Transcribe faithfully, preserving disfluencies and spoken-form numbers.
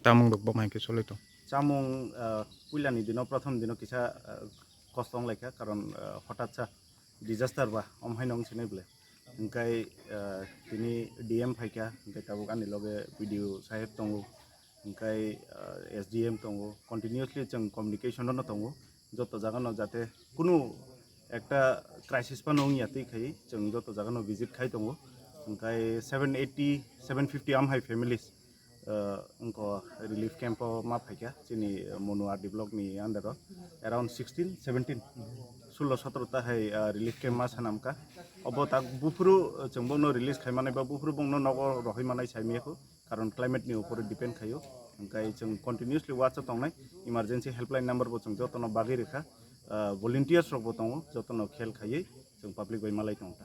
Tamung rok bo hai khe choli tong. Chamung, ah, puilani dino, prothom dino kisa, ah, kosto wng laikha, karon, ah, hotat sa disaster ba, om haino wng sinai bole. Hingkai, ah, tini D M phaikha, hingkai tabuk ani loge B D O saheb tongo, hingkai, ah, S D M tongo, continuously chwng communication no tongo. Joto jaga no jate kunu ekta crisis phano wngya twi khai chwng joto jaga no visit khai tongo. Hingkai seven eighty, seven fifty amhai families, uh, wngkha relief camp o ma phaikha chini Monu R D block ni under o around sixteen, seventeen, sullo sotoro ta hai, uh, relief camp ma sanamkha. Obo tak buphuru, uh, chwng bono release khai manai ba buphuru bongno nogo rohoi manai saimiyakho. Karon climate ni upore depend khaio. Hingkai chwng continuously watch o tongnai, emergency helpline number bo chwng jotono bagwi rwkha. Ah, volunteers rok bo tongo, jotono khel khaiwi chwng public bai malai tongkha.